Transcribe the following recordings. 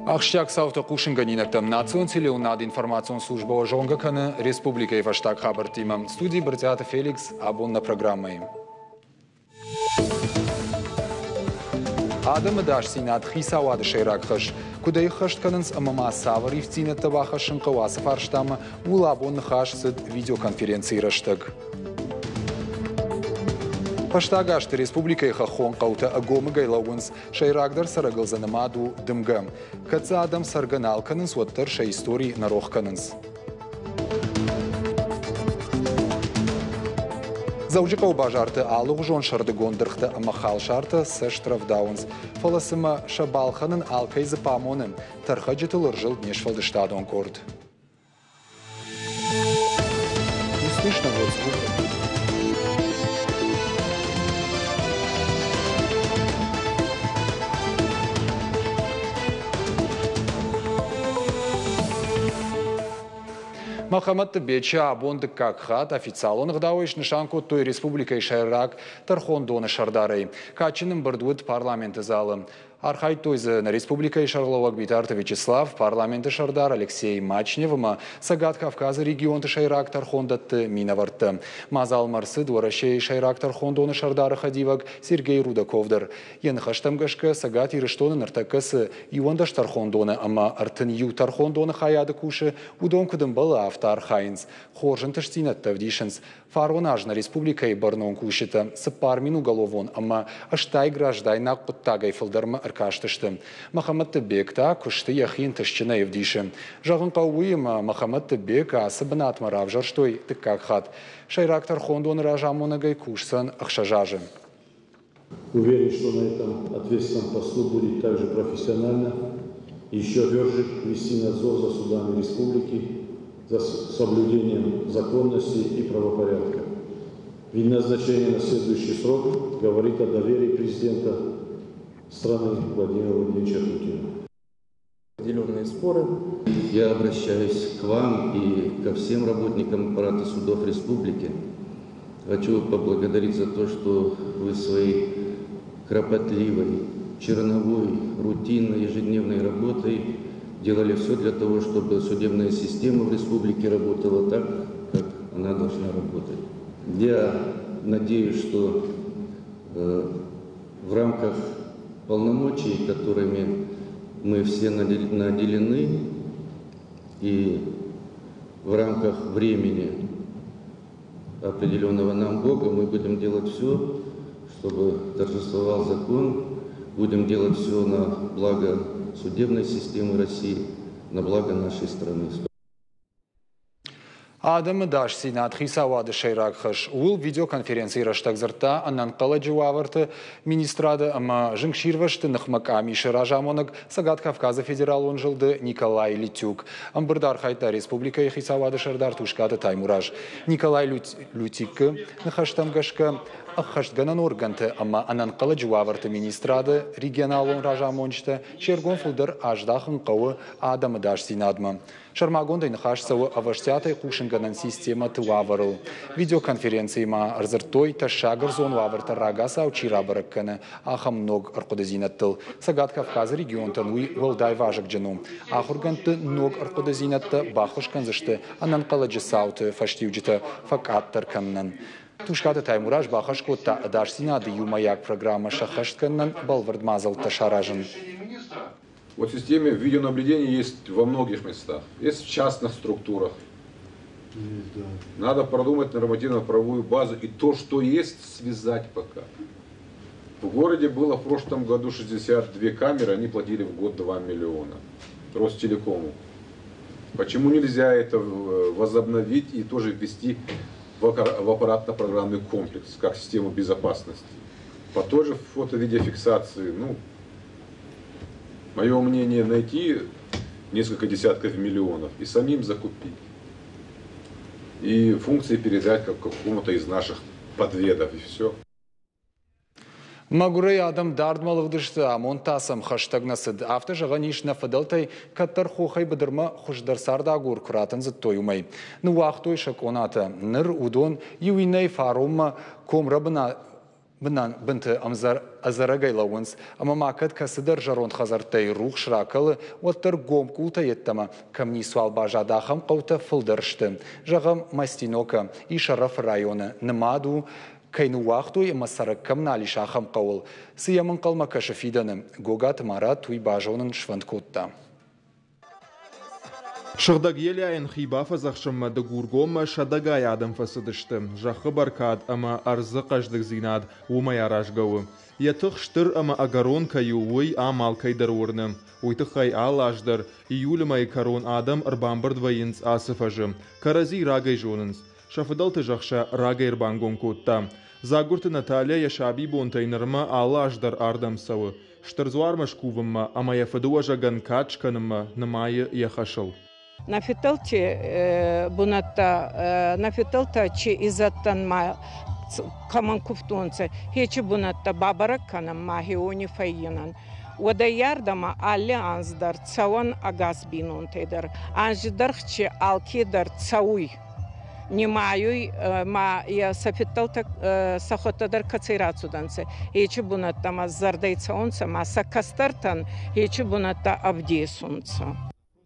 Ахсджиаг цаутӕ хъусынгӕнинӕгтӕм национ телеуынады информацион службӕ зонгӕ кӕны республикӕйы фӕстаг хабӕрттимӕ. Студийы Брытъиаты Феликс абон нӕ программӕйы. Адӕмы ӕдасдзинад хицауады сӕйраг хӕс. Куыд ӕй ӕххӕст кӕнынц ӕмӕ ма цавӕр ивддзинӕдтӕ бахӕссын хъӕуы ацы фарстамӕ, ууыл абон ныхас цыд видеоконференцийы рӕстӕг. Фӕстаг азты республикӕйы хӕххон хъӕутӕ ӕгомыгӕй лӕууынц. Сӕйрагдӕр цӕрӕгыл дзы нымад у дымгӕ. Кӕд дзы адӕм цӕргӕ нал кӕнынц, уӕддӕр сӕ истори нӕ рох кӕнынц. Дзӕуджыхъӕуы базарты алыгъуызон сӕрдыгон дыргътӕ ӕмӕ халсартӕ цӕст рӕвдауынц. Фӕлӕ цымӕ сӕ балхӕнын алкӕй дзыпп амоны? Тӕрхӕджытыл ӕрзылд не сфӕлдыстадон къорд. Не слышно вот звука. Мӕхӕмӕтты Бечи абон дыккаг хатт официалон ӕгъдауӕй снысан кодтой республикӕйы сӕйраг тӕрхондоны сӕрдарӕй. Кадджын ӕмбырд уыд парламенты залы. Архайдтой дзы нӕ республикӕйы сӕргълӕууӕг Битарты Вячеслав, парламенты сӕрдар Алексей Мачнев ӕмӕ Цӕгат Кавказы регионты сӕйраг тӕрхондӕтты минӕвӕрттӕ. Мадзалмӕ ӕрцыд Уӕрӕсейы сӕйраг тӕрхондоны сӕрдары хӕдивӕг Сергей Рудаков дӕр. Йӕ ныхӕстӕм гӕсгӕ, Цӕгат Ирыстоны ныртӕккӕ цы 11 тӕрхондоны ӕмӕ 31 тӕрхондоны хайады кусы, уыдон куыд ӕмбӕлы, афтӕ архайынц. Хорз ӕнтыстдзинӕдтӕ ӕвдисынц. Фарон аз нӕ республикӕйы бӕрнон кусджытӕ 4 000 уголовон ӕмӕ 80 граждайнаг хъуыддагӕй фылдӕрмӕ ӕркастысты. Мӕхӕмӕтты Бег та куысты йӕхи ӕнтыстджынӕй ӕвдисы. Зӕгъын хъӕуы уый, ӕмӕ Мӕхӕмӕтты Бег ацы бынатмӕ равзӕрстой дыккаг хатт. Сӕйраг тӕрхондоны разамонӕгӕй кусдзӕн 6 азы. Уверен, что на этом ответственном посту будет также профессионально еще тверже вести надзор за судами республики, за соблюдением законности и правопорядка. Ведь назначение на следующий срок говорит о доверии президента страны Владимира Владимировича Путина. Определенные споры. Я обращаюсь к вам и ко всем работникам аппарата судов республики. Хочу поблагодарить за то, что вы своей кропотливой, черновой, рутинной, ежедневной работой делали все для того, чтобы судебная система в республике работала так, как она должна работать. Я надеюсь, что в рамках полномочий, которыми мы все наделены, и в рамках времени, определенного нам Бога, мы будем делать все, чтобы торжествовал закон, будем делать все на благо судебной системы России, на благо нашей страны. Адӕмы ӕдасдзинад хицауады сӕйраг хӕс. Ууыл видеоконференцийы рӕстӕг дзырдта ӕнӕнхъӕлӕджы уавӕрты министрады ӕмӕ зынгсирвӕзты ныхмӕ къамисы разамонӕг Цӕгат Кавказы федералон зылды Николай Литюк. Ӕмбырды архайдта республикӕйы хицауады сӕрдар Тускъаты Таймураз. Николай Лютикы ныхӕстӕм гӕсгӕ, ӕххӕстгӕнӕн органты ӕмӕ ӕнӕнхъӕлӕджы уавӕрты министрады регионалон разамонджытӕ се ргом фылдӕр аздахын хъӕуы адӕмы ӕдасдзинадмӕ. Сӕрмагондӕй ныхас цӕуы ӕвӕстиатӕй хъусынгӕнӕн системӕты уавӕрыл. Видеоконференцийы ма ӕрдзырдтой, тӕссаг ӕрдзон уавӕртӕ рагацау чи рабӕрӕг кӕны, ахӕм ног ӕрхъуыдыдзинӕдтыл. Цӕгат Кавказы регионтӕн уый уӕлдай вазыгджын у. Ахуыргӕндты ног ӕрхъуыдыдзинӕдтӕ баххуыс кӕндзысты ӕнӕнхъӕлӕджы цауты фӕстиуджытӕ фӕкъаддӕр кӕнынӕн. Тускъаты Таймураз бахӕс кодта ӕдасдзинады иумӕйаг программӕ сӕххӕст кӕнынӕн бӕлвырд мадзӕлттӕ саразын. Вот система видеонаблюдения есть во многих местах, есть в частных структурах. Есть, да. Надо продумать нормативно-правовую базу и то, что есть, связать пока. В городе было в прошлом году 62 камеры, они платили в год 2 миллиона Ростелекому. Почему нельзя это возобновить и тоже ввести в аппаратно-программный комплекс, как систему безопасности? По той же фото-видеофиксации, мое мнение, найти несколько десятков миллионов и самим закупить. И функции передать как какому-то из наших подведов, и все. Мӕгуырӕй адӕм дардмӕ лыгъдысты, амонд та сӕм хӕстӕг нӕ цыд. Афтӕ зӕгъӕн ис нӕ фыдӕлтӕй, кӕддӕр хохӕй быдырмӕ хуыздӕр цардагур куы ратындзыдтой, уымӕй. Ныууагътой сӕ къонатӕ. Ныр уыдон иу иннӕйы фаронмӕ комрӕбына Бынты ӕдзӕрӕгӕй лӕууынц, ӕмӕ ма кӕд кӕцыдӕр зӕронд хӕдзӕрттӕй рухс ракӕлы, уӕддӕр гом къултӕ йеддӕмӕ кӕм ницуал баззад, ахӕм хъӕутӕ фылдӕр сты. Зӕгъӕм, Мастинокӕ ис Ӕрӕфы районы, нымад у, кӕй ныууагътой ӕмӕ цӕрӕг кӕм нал ис, ахӕм хъӕуыл. Цы йӕм ӕнхъӕлмӕ кӕсы фидӕны, Гогаты Марат уый базонын сфӕнд кодта. Сыгъдӕг Елиайӕн хи бафӕдзӕхсынмӕ Дыгургоммӕ сӕдӕгай адӕм фӕцыдысты. Зӕххы бӕркад ӕмӕ ӕрдзы хъӕздыгдзинад уымӕй аразгӕ у. Йӕ тых стыр ӕмӕ ӕгӕрон кӕй у, уый ам алкӕй дӕр уырны. Уый тыххӕй алы аз дӕр июлы мӕйы кӕрон адӕм ӕрбамбырд вӕййынц ацы фӕзы. Кӕрӕдзи рагӕй зонынц. Сӕ фыдӕлты зӕхх сӕ рагӕй ӕрбангом кодта. Дзагуырты Наталья йӕ сабибонтӕй нырмӕ алы аз дӕр ардӕм цӕуы. Стыр дзуармӕ скувынмӕ ӕмӕ йӕ фыдыуӕзӕгӕн кад скӕнынмӕ нымайы йӕ хӕсыл. Нӕ фидтӕлти бунӕттӕ, нӕ фидтӕлтӕ чи изӕдтӕн ма кӕмӕн кувтонцӕ, хечи бунӕттӕ бабӕрӕг кӕнӕн ма хеуони фӕййинӕн. Уӕдӕй ардӕмӕ алли анз дӕр цӕуӕн ӕгас бийнонтӕй дӕр. Анзи дӕргъчи алке дӕр цӕуй, нимайуй ма сӕ фидтӕлтӕ сӕхуӕдтӕ дӕр кӕцӕй рацудӕнцӕ, ечи бунӕттӕмӕ зӕрдӕй цӕунцӕ ма сӕ кӕстӕртӕн ечи бунӕттӕ ӕвдесунцӕ.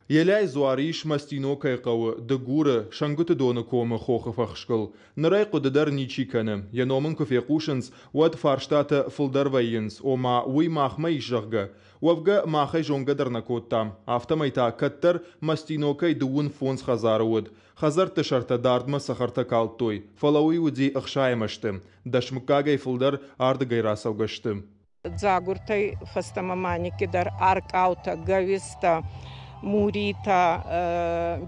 Елиайы дзуар ис Мастинокӕйы хъӕуы, Дыгуры, Сӕнгуыты доны комы хохы фӕхсгыл. Ныр ӕй хъуыды дӕр ничи кӕны. Йӕ ном ын куы фехъусынц, уӕд фарстатӕ фылдӕр вӕййынц, ома, уый махмӕ ис, зӕгъгӕ. Уӕвгӕ, мах ӕй зонгӕ дӕр нӕ кодтам. Афтӕмӕй та кӕддӕр Мастинокӕй 35 хӕдзары уыд. Хӕдзӕртты сӕртӕ дардмӕ цӕхӕртӕ калдтой, фӕлӕ уый уыди 60 азты. 10 мыггагӕй фылдӕр ардыгӕй рацӕугӕ сты. Дзагуртӕй фӕстӕмӕ ма никкидӕр аркъаутӕ, гӕвистӕ, муритӕ,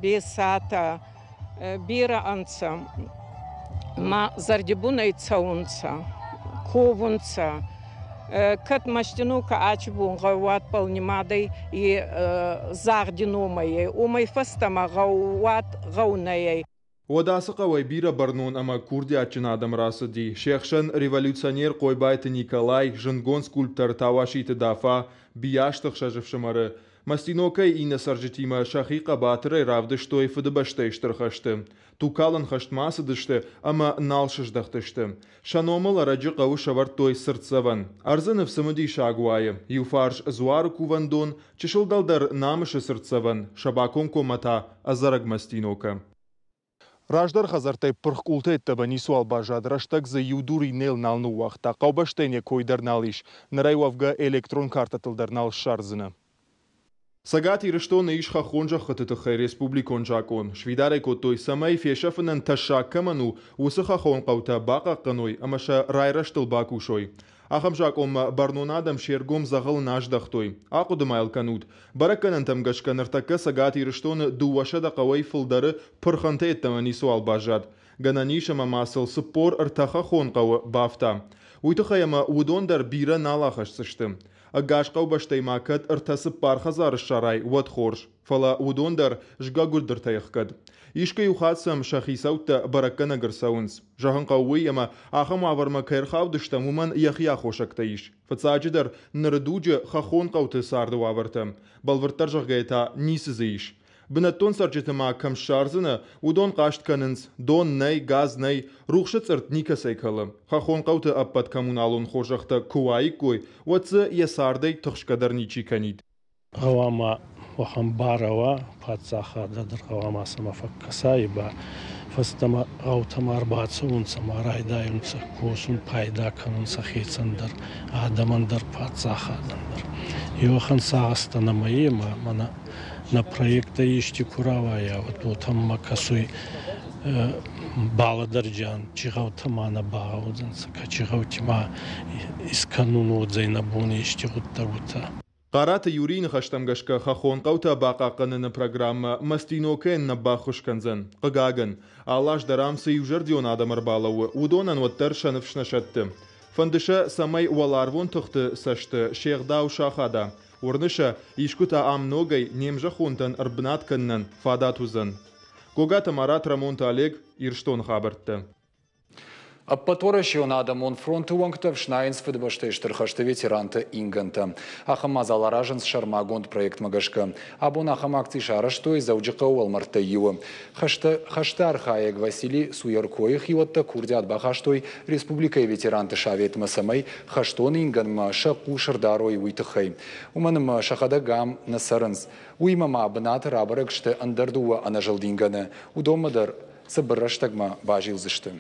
бесатӕ берӕ ӕнцӕ. Ма зӕрдибунӕй цӕунцӕ, ковунцӕ. Кӕд Мастинука ачи бон гъӕууатбӕл нимадӕй и загъди номӕй, уомӕй фӕстӕмӕ гъӕууат гъӕу нӕй. Уӕд ацы хъӕуӕй бирӕ бӕрнон ӕмӕ курдиатджын адӕм рацыди. Се хсӕн революционер Хъойбайты Николай, зындгонд скульптор Тауаситы Дафа, Биасты ӕхсӕз ӕфсымӕры. Мастинокӕйы иннӕ цӕрджытимӕ сӕхи хъӕбатырӕй равдыстой Фыдыбӕстӕйы Стыр хӕсты. Тугкалӕн хӕстмӕ ацыдысты ӕмӕ нал сыздӕхтысты. Сӕ номыл ӕрӕджы хъӕуы сӕвӕрдтой цыртдзӕвӕн. Ӕрдзы ныв цымыдисаг уайы. Иу фарс дзуары кувӕндон, чысыл дӕлдӕр Намысы цыртдзӕвӕн, сӕ бакомкоммӕ та ӕдзӕрӕг Мастинокӕ. Раздӕр хӕдзӕрттӕй пырх къултӕ йеддӕмӕ ницыуал баззад, рӕстӕг дзы иу дур иннӕйыл нал ныууагъта, хъӕубӕстӕй йӕ кой дӕр нал ис. Ныр ӕй уӕвгӕ электрон картӕтыл дӕр нал ссардзынӕ. Цӕгат Ирыстоны ис хӕххон зӕххыты тыххӕй республикон закъон. Сфидар ӕй кодтой, цӕмӕй фесӕфынӕн тӕссаг кӕмӕн у, уыцы хӕххон хъӕутӕ бахъахъхъӕной ӕмӕ сӕ райрӕзтыл бакусой. Ахӕм закъонмӕ бӕрнон адӕм се ргом дзӕгъӕлы нӕ аздӕхтой. Ахъуыды ма йыл кӕнут. Бӕрӕггӕнӕнтӕм гӕсгӕ ныртӕккӕ Цӕгат Ирыстоны 200 хъӕуӕй фылдӕры пырхӕнтӕ йеддӕмӕ ницыуал баззад. Гӕнӕн ис ӕмӕ ма сыл 43 хӕххон хъӕуы бафта. Уый тыххӕй ӕмӕ уыдон дӕр бирӕ нал ахӕсдзысты. Ӕгас хъӕубӕстӕй ма кӕд 3-4 хӕдзары ссарай, уӕд хорз. Фӕлӕ уыдон дӕр згӕгуырдыртӕй ӕхгӕд. Искуы-иу хатт сӕм сӕ хицӕуттӕ бӕрӕггӕнӕг ӕрцӕуынц. Зӕгъын хъӕуы уый, ӕмӕ ахӕм уавӕрмӕ кӕй ӕрхаудыстӕм, уымӕн йӕхи аххосӕгтӕ ис. Фыццаджыдӕр, ныры дуджы хӕххон хъӕуты царды уавӕртӕ. Бӕлвырддӕр зӕгъгӕйӕ та ницы дзы ис. Бынӕттон цӕрджыты ма кӕм ссардзынӕ, уыдон хъаст кӕнынц: дон нӕй, газ нӕй, рухсы цъыртт никӕцӕй кӕлы. Хӕххон хъӕуты ӕппӕт коммуналон хорзӕхтӕ куы уаиккой, уӕд дзы йӕ цардӕй тыхсгӕ дӕр ничи кӕнид. Гъӕуама уӕхӕн барӕ уа, паддзахадӕ дӕр гъӕуама сӕмӕ фӕккӕса ба фӕстӕмӕ гъӕутӕмӕ ӕрбацӕунцӕ ма райдайунцӕ косун, пайда кӕнун сӕхецӕн дӕр, адӕмӕн дӕр, паддзахадӕн дӕр. Еуӕхӕн сагъӕстӕ нӕмӕ е ма мӕнӕ нӕ проекттӕ ести ку рауайа, уӕд уотӕмӕ кӕсуй балӕдӕрджиан, чи гъӕутӕ ма нӕ багъӕудзӕнцӕ, кӕци гъӕути ма искӕнун уодзӕй нӕ бони ести гъуддӕгутӕ. Хъараты Юрийы ныхӕстӕм гӕсгӕ хӕххон хъӕутӕ бахъахъхъӕныны программӕ Мастинокӕйӕн нӕ баххуыс кӕндзӕн. Хъыгагӕн, алы аз дӕр ам цы иузӕрдион адӕм ӕрбалӕууы, уыдонӕн уӕддӕр сӕ ныфс нӕ сӕтты. Фӕнды сӕ, цӕмӕй уӕларвон тыхты цӕсты се гъдау сахада. Уырны сӕ, искуы та ам ногӕй не мзӕххонтӕн ӕрбынат кӕнынӕн фадат уыдзӕн. Гогаты Марат, Рӕмонты Олег, Ирыстоны хабӕрттӕ. Ӕппӕтуӕрӕсеон адӕмон фронты уӕнгтӕ ӕфснайынц Фыдыбӕстӕйы Стыр хӕсты ветеранты ингӕнтӕ. Ахӕм мадзал аразынц сӕрмагонд проектмӕ гӕсгӕ. Абон ахӕм акци сарӕзтой Дзӕуджыхъӕуы уӕлмӕрдтӕй иуы. Хӕсты архайӕг Василий Суяркойы хиуӕттӕ курдиат бахастой республикӕйы ветеранты советмӕ, цӕмӕй хӕстон ингӕнмӕ сӕ хъус ӕрдарой, уый тыххӕй. Уымӕн ӕмӕ сӕхӕдӕг ам нӕ цӕрынц. Уыимӕ ма бынаты рабӕрӕг сты ӕндӕр дыууӕ ӕнӕзылд ингӕны. Уыдонмӕ дӕр цыбыр рӕстӕгмӕ базилдзысты.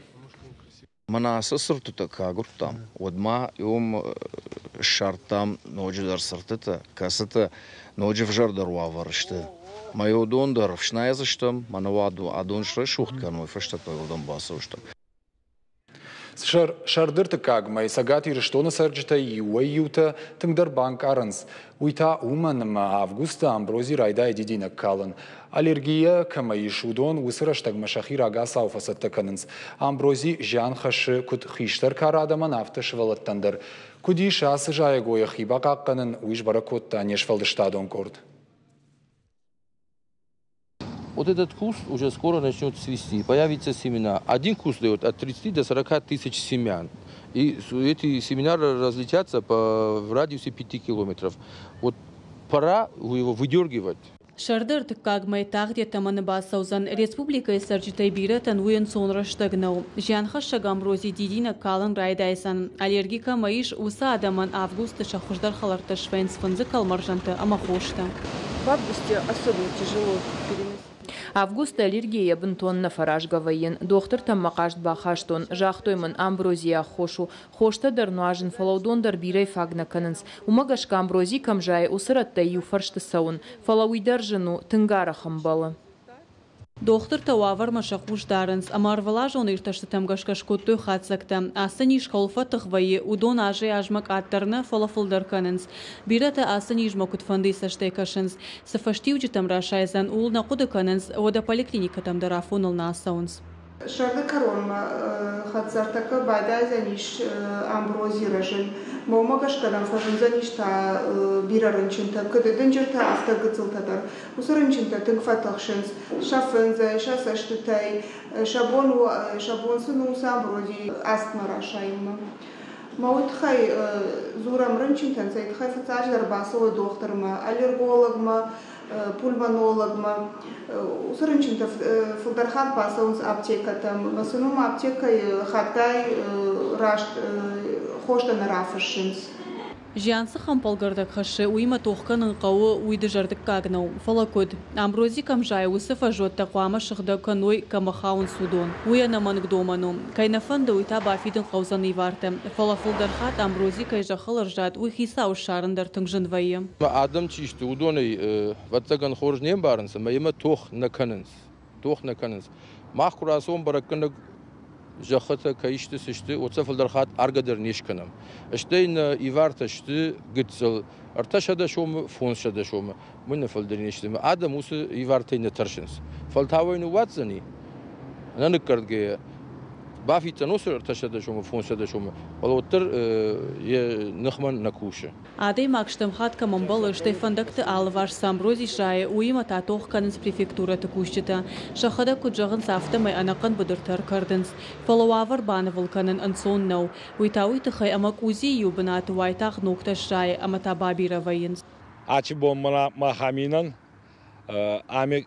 Мӕнӕ ацы цыртытӕ куы агуырдтам, уӕд ма уым ссардтам ноджыдӕр цыртытӕ, кӕцытӕ ноджы ӕвзӕрдӕр уавӕры сты. Мӕ уыдон дӕр ӕфснайдзыстӕм, мӕнӕ адон срӕсугъд кӕнын, уый фӕстӕ та уырдӕм бацӕудзыстӕм. Сӕрды ӕртыккаг мӕй Цӕгат Ирыстоны цӕрджытӕй иуӕй-иутӕ тынгдӕр банкъарынц. Уый та уымӕн, ӕмӕ августы амбрози райдайы дидинӕг калын. Аллергийӕ кӕмӕ ис, уыдон уыцы рӕстӕгмӕ сӕхи рагацау фӕцӕттӕ кӕнынц. Амбрози зиан хӕссы куыд хистӕр кары адӕмӕн, афтӕ сывӕллӕттӕн дӕр. Куыд ис ацы зайӕгойӕ хи бахъахъхъӕнын, уый сбӕрӕг кодта не сфӕлдыстадон къорд. Вот этот куст уже скоро начнет цвести, появятся семена. Один куст дает от 30 до 40 тысяч семян. И эти семена разлетятся в радиусе 5 километров. Вот пора его выдергивать. Сӕрды ӕртыккаг мӕй тагъд йӕ тӕмӕны бацӕудзӕн. Республикӕйы цӕрджытӕй бирӕтӕн уый ӕнцон рӕстӕг нӕу. Зианхӕссӕг амбрози дидинӕг калын райдайдзӕн. Аллерги кӕмӕ ис, уыцы адӕмӕн августы сӕ хуыздӕр хӕлӕрттӕ свӕййынц фындзы кӕлмӕрзӕнтӕ ӕмӕ хостӕ. В августе особенно тяжело переносить. Августы аллергийӕ бынтон нӕ фӕразгӕ вӕййын. Дохтыртӕм мӕ хъаст бахастон. Загътой мын, амброзийы аххос у. Хостӕ дӕр нуазын, фӕлӕ уыдон дӕр бирӕ фаг нӕ кӕнынц. Уымӕ гӕсгӕ амбрози кӕм зайы, уыцы рӕттӕй иу фӕрсты цӕуын. Фӕлӕ уый дӕр зын у, тынг арӕх ӕмбӕлы. Дохтыртӕ уавӕрмӕ сӕ хъус дарынц ӕмӕ ӕрвылазон иртӕстытӕм гӕсгӕ скодтой хатдзӕгтӕ. Ацы низ кӕуыл фӕтых вӕййы, уыдон азӕй-азмӕ къаддӕр нӕ, фӕлӕ фылдӕр кӕнынц. Бирӕтӕ ацы низмӕ куыдфӕндыйы цӕстӕй кӕсынц. Цы фӕстиуджытӕм расайдзӕн, ууыл нӕ хъуыды кӕнынц, уӕдӕ поликлиникӕтӕм дӕр афоныл нӕ ацӕуынц. Сӕрды кӕронмӕ хӕдзӕрттӕ байдайдзӕнис амбрози рӕзын. Уымӕ гӕсгӕ нӕм фӕзындзӕнис та бирӕ рынчынтӕ, куыд дынджыртӕ, афтӕ гыццылтӕ дӕр. Уыцы рынчынтӕ тынг фӕтыхсынц сӕ фындзӕй, сӕ цӕстытӕй, сӕ бон у, сӕ бон сын у сӕ амбрози астмӕ расайынмӕ. Мӕ уый тыххӕй дзурӕм рынчынтӕн, цӕй тыххӕй фыццаджыдӕр бацӕуой дохтырмӕ, аллергологмӕ, пульмонологмӕ. Уыцы рынчынтӕ фылдӕр хатт бацӕуынц аптекӕтӕм. Ӕмӕ сын уым аптекӕйы хатгай раст хостӕ нӕ рафыссынц. Зиан цы хӕмпӕлгӕрдӕг хӕссы, уыимӕ тох кӕнын хъӕуы, уый дызӕрдыггаг нӕу. Фӕлӕ куыд? Амбрози кӕм зайы, уыцы фӕзуӕттӕ хъуамӕ сыгъдӕг кӕной, кӕмӕ хауынц, уыдон. Уый ӕнӕмӕнг домӕн у. Кӕй нӕ фӕнды, уый та бафидын хъӕудзӕн ивартӕ. Фӕлӕ фылдӕр хатт амбрози кӕй зӕххыл ӕрзад, уый хицауы ссарын дӕр тынг зын вӕййы. Адӕм чи сты, уыдонӕй, ӕвӕццӕгӕн, хорз не мбарынц ӕмӕ йемӕ тох нӕ кӕнынц. Тох нӕ кӕнынц. Мах куы рацӕуӕм бӕрӕггӕнӕг зӕххытӕ кӕй сты, цы сты, уӕд сӕ фылдӕр хатт аргӕ дӕр не скӕнӕм. Стӕй нӕ ивартӕ сты гыццыл, 300 сомы, 500 сомы. Мы нӕ фылдӕр не сты. Адӕм уыцы ивартӕй нӕ тӕрсынц. Фӕлтау ӕй ныууадздзӕни, нӕ ныккӕрдгӕйӕ, бафиддзӕн уыцы 300 сомы, 500 сомы, фӕлӕ уӕддӕр йӕ ныхмӕ нӕ кусы. Адӕймаг стӕм хатт кӕм ӕмбӕлы, стӕй фӕндӕгты алыварс цы амбрози зайы, уыимӕ та тох кӕнынц префектурӕты кусджытӕ. Сӕхӕдӕг куыд зӕгъынц, афтӕмӕй ӕнӕхъӕн быдыртӕ ӕркӕрдынц. Фӕлӕ уавӕр банывыл кӕнын ӕнцон нӕу. Уый та уый тыххӕй, ӕмӕ къудзийы иу бынаты уайтагъд ногтӕ сзайы ӕмӕ та бабирӕ вӕййынц. Аци бон мӕнӕ махаминӕн ами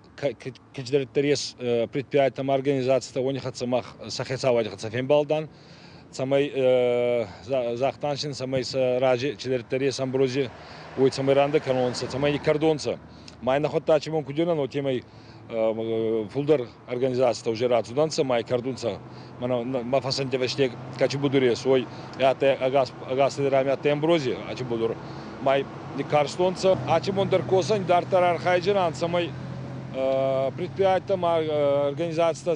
кӕддӕриддӕр ес предприятитӕ ӕма организацитӕ, уони хӕццӕ мах сӕ хецауади хӕццӕ фембалдан, цӕмӕй загътан син, цӕмӕй сӕ рази чидӕриддӕр ес амбрози, уой цӕмӕй рандӕ кӕнонцӕ, цӕмӕй никкӕрдонцӕ. Ма ин нӕхуӕдтӕ ачи бон куд уинӕн, уотемӕй фулдӕр организацитӕ уже рацудӕнцӕ, ма кӕрдунцӕ. Мӕ фӕсӕнтӕ качи будур ес, уой ӕгас ӕгас рами адтӕй амбрози ачи будур. Ма никкарстонцӕ. Ачи бон дӕр косӕн дарддӕр архайджынӕн, цӕмӕй предприятитӕ ма организацитӕ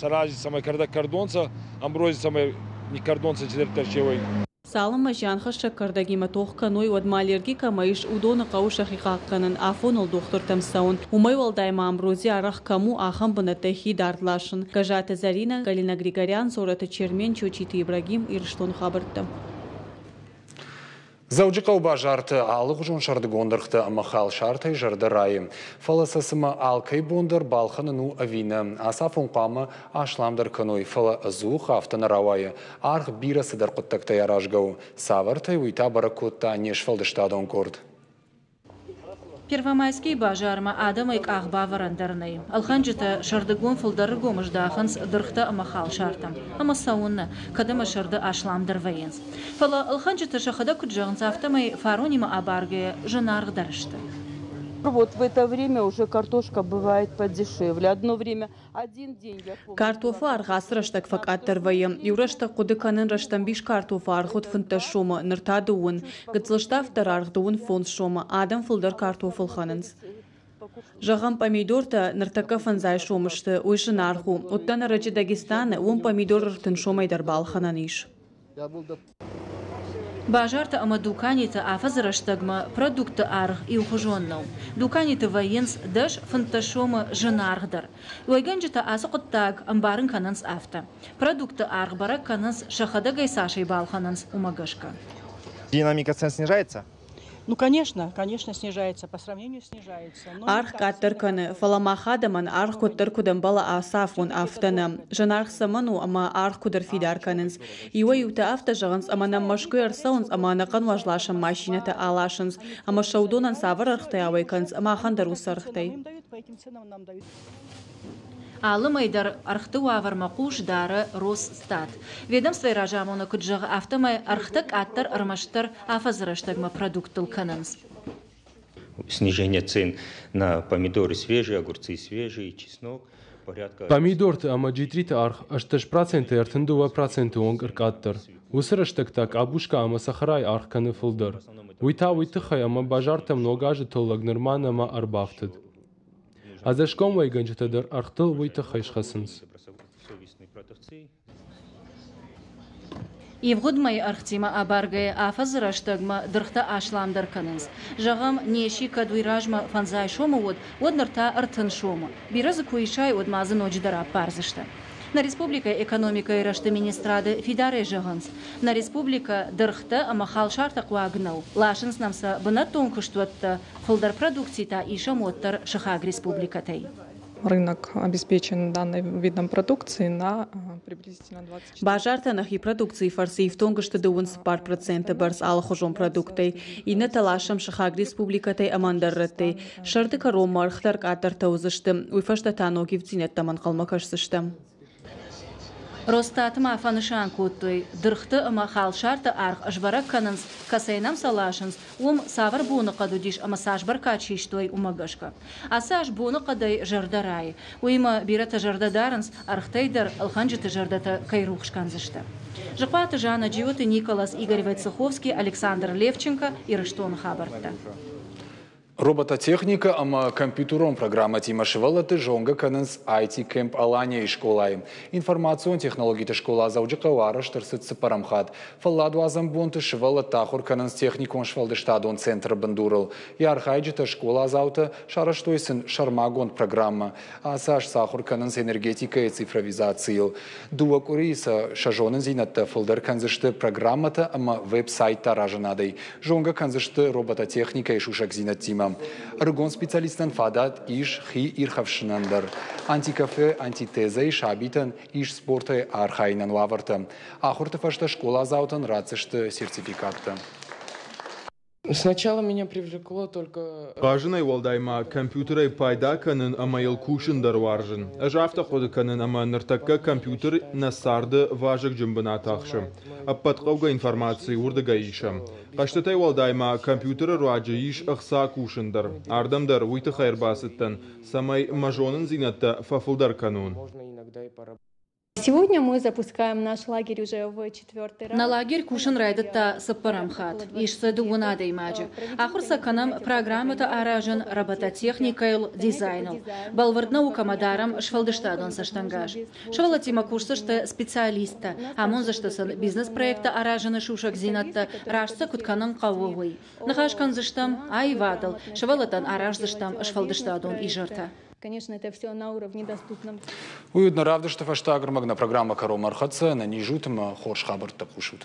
сӕ рази цӕмӕй кӕрдӕг кӕрдонцӕ, амбрози цӕмӕй никкӕрдонцӕ чидӕриддӕр чеуй. Цалынмӕ зианхӕссӕг кӕрдӕгимӕ тох кӕной, уӕдмӕ аллерги кӕмӕ ис, уыдоны хъӕуы сӕхи хъахъхъӕнын, афоныл дохтыртӕм цӕуын. Уымӕй уӕлдай ма амбрози арӕх кӕм у, ахӕм бынӕттӕй хи дард ласын. Гӕззаты Зӕринӕ, Галина Григорян, Цорӕты Чермен, Чочиты Ибрагим, Ирыстоны хабӕрттӕ. Дзӕуджыхъӕуы базарты алыгъуызон сӕрдыгон дыргътӕ ӕмӕ халсартӕй зӕрдӕ райы. Фӕлӕ сӕ цымӕ алкӕй бон дӕр балхӕнын у ӕви нӕ? Ацафон хъуамӕ асламдӕр кӕной, фӕлӕ ӕдзух афтӕ нӕ рауайы. Аргъ бирӕ цыдӕр хъуыддӕгтӕй аразгӕ у. Цавӕртӕй, уый та бӕрӕг кодта не сфӕлдыстадон къорд. Первомайскийы базармӕ адӕмӕй къах бавӕрӕн дӕр нӕй. Ӕлхӕнджытӕ сӕрдыгон фылдӕрыргом здахынц дыргътӕ ӕмӕ халсартӕм. Ӕмӕ цӕуыннӕ, кӕд ӕмӕ сӕрды асламдӕр вӕййынц. Фӕлӕ ӕлхӕнджытӕ сӕхӕдӕг куыд зӕгъынц, афтӕмӕй фаронимӕ абаргӕйӕ зынаргъдӕр сты. Вот в это время уже картошка бывает подешевле. Одно время Картофы аргъ ацы рӕстӕг фӕкъаддӕр вӕййы. Иу рӕстӕг хъуыды кӕнын рӕстӕмбис картофы аргъ уыд 15 сомы, ныр та дыууын. Гыццыл ставддӕр аргъ 35 сомы. Адӕм фылдӕр картоф ӕлхӕнынц. Зӕгъӕм, пъамидортӕ ныртӕккӕ фӕндзай сомы сты, уый зынаргъ у. Уыдтӕн ӕрӕджы Дагестаны, уым пъамидор 30 сомӕй дӕр балхӕнӕн ис. Базарты ӕмӕ дуканиты афӕдзы рӕстӕгмӕ продуктты аргъ иухуызон нӕу. Дуканиты вӕййынц 10-15 сомы зынаргъдӕр. Уӕйгӕнджытӕ ацы хъуыддаг ӕмбарын кӕнынц афтӕ. Продуктты аргъ бӕрӕг кӕнынц, сӕхӕдӕг ӕй цасӕй балхӕнынц, уымӕ гӕсгӕ. Динамика цен снижается? Ну, конечно, конечно, снижается, по сравнению снижается. Аргъ къаддӕр кӕны, фӕлӕ мах адӕмӕн аргъ куыддӕр куыд ӕмбӕлы ацы афон, афтӕ нӕ. Зынаргъ цӕмӕн у ӕмӕ аргъ куыд ӕрфидар кӕнынц? Иуӕй-иутӕ афтӕ зӕгъынц, ӕмӕ нӕм Мӕскуыйӕ ӕрцӕуынц ӕмӕ ӕнӕхъӕн уӕзласӕн машинӕтӕ аласынц, ӕмӕ сӕ уыдонӕн цавӕр ӕргътӕй ауӕй кӕнынц, махӕн дӕр уыцы ӕргътӕй. Алы мӕй дӕр ӕргъты уавӕрмӕ хъус дары Росстат. Ведомствойы разамонӕг куыд зӕгъы, афтӕмӕй ӕргътӕ къаддӕр ӕрмӕстдӕр афӕдзы рӕстӕгмӕ продукттыл кӕнынц. Снижение цен на помидоры свежие, огурцы свежие, чеснок. Помидорты ӕмӕ джитъриты аргъ 18 процентӕй 32 проценты онг ӕркъаддӕр. Уыцы рӕстӕг та къабуска ӕмӕ цӕхӕрайы аргъ кӕны фылдӕр. Уый та уый тыххӕй, ӕмӕ базартӕм ног азы тыллӕг нырма нӕма ӕрбафтыд. Ӕдзӕсгом уӕйгӕнджытӕ дӕр ӕргътыл уый тыххӕй схӕцынц. Ивгъуыд мӕйы ӕргътимӕ абаргӕйӕ афӕдзы рӕстӕгмӕ дыргътӕ асламдӕр кӕнынц. Зӕгъӕм, неси кӕд уый размӕ 50 сомы уыд, уӕд ныр та 30 сомы. Бирӕ дзы куы исай, уӕд ма дзы ноджыдӕр аппардзысты. Нӕ республикӕйы экономикӕйы рӕзты министрады фидарӕй зӕгъынц, нӕ республикӕ дыргътӕ ӕмӕ халсартӕ хъуаг нӕу. Ласынц нӕм сӕ бынӕттон куыстуӕттӕ, фылдӕр продукци та исӕм уӕддӕр сыхаг республикӕтӕй. Рынок обеспечен данным видом продукции на приблизительно 24. Базартӕ нӕхи продукцийы фӕрцы ифтонг сты 34 проценты бӕрц алыхуызон продукттӕй. Иннӕтӕ ласӕм сыхаг республикӕтӕй ӕмӕ ӕндӕр рӕттӕй. Сӕрды кӕронмӕ ӕргътӕ ӕркъаддӕртӕ уыдзысты. Уый фӕстӕ та ног ивддзинӕдтӕм ӕнхъӕлмӕ кӕсдзыстӕм. Росстаты ма фӕнысан кодтой, дыргъты ӕмӕ халсарты аргъ сбӕрӕг кӕнынц, кӕцӕй нӕм сӕ ласынц, уым цавӕр боныхъӕд уыдис ӕмӕ цас бӕркад систой, уымӕ гӕсгӕ. Ацы аз боныхъӕдӕй зӕрдӕ райы. Уыимӕ бирӕтӕ зӕрдӕ дарынц, ӕргътӕй дӕр ӕлхӕнджыты зӕрдӕтӕ кӕй рухс кӕндзысты. Зыхъуаты Жанна, Джиоты Николас, Игорь Войцеховский, Александр Левченко, Ирыстоны хабӕрттӕ. Робототехникӕ ӕмӕ компьютерон программӕтимӕ сывӕллӕтты зонгӕ кӕнынц IT Camp Алания-йы скъолайы. Информацион технологиты скъола Дзӕуджыхъӕуы арӕзт ӕрцыд цыппӕрӕм хатт. Фӕлладуадзӕн бонты сывӕллӕттӕ ахуыр кӕнынц техникон сфӕлдыстадон центры бындурыл. Йӕ архайджытӕ скъоладзаутӕ, сарӕзтой сын сӕрмагонд программӕ. Ацы аз сӕ ахуыр кӕнынц энергетикӕйы цифровизацийыл. 2 къуырийы сӕ сӕ зонындзинӕдтӕ фылдӕр кӕндзысты программӕтӕ ӕмӕ веб-сайттӕ аразынадӕй. Зонгӕ кӕндзысты робототехникӕйы сусӕгдзинӕдтимӕ. Ӕрыгон специалисттӕн фадат ис хи ирхӕфсынӕн дӕр. Антикафе «Антитеза»-йы сабитӕн ис спортӕй архайынӕн уавӕртӕ. Ахуырты фӕстӕ скъоладзаутӕн ратдзысты сертификаттӕ. Сначала меня привлекло только. Хъазынӕй уӕлдай ма компьютерӕй пайда кӕнын ӕмӕ йыл кусын дӕр уарзын. Ӕз афтӕ хъуыды кӕнын, ӕмӕ ныртӕккӕ компьютер нӕ царды вазыгджын бынат ахсы. Ӕппӕт хъӕугӕ информаци уырдыгӕй исӕм. Хъӕзтытӕй уӕлдай ма компьютеры руаджы ис ӕхца кусын дӕр. Ардӕм дӕр уый тыххӕй ӕрбацыдтӕн, цӕмӕй мӕ зонындзинӕдтӕ фӕфылдӕр кӕнон. Сегодня мы запускаем наш лагерь уже в четвертый раз. Нӕ лагерь кусын райдыдта цыппӕрӕм хатт. Ис дзы дыууын адӕймаджы. Ахуыр сӕ кӕнӕм программӕтӕ аразын, робототехникӕйыл, дизайныл. Бӕлвырд наукӕмӕ дарӕм сфӕлдыстадон цӕстӕнгас. Сывӕллӕттимӕ кусдзысты специалисттӕ, амондзысты сын бизнес-проекттӕ аразыны сусӕгдзинӕдтӕ, раст сӕ куыд кӕнын хъӕуы, уый. Ныхас кӕндзыстӕм аивадыл, сывӕллӕттӕн араздзыстӕм сфӕлдыстадон изӕртӕ. Конечно, это все на уровне доступном. Уый уыд нӕ равдысты фӕстаг ӕрмӕг. Нӕ программӕ кӕронмӕ ӕрхӕццӕ. Ӕнӕниз ут ӕмӕ хорз хабӕрттӕ хъусут.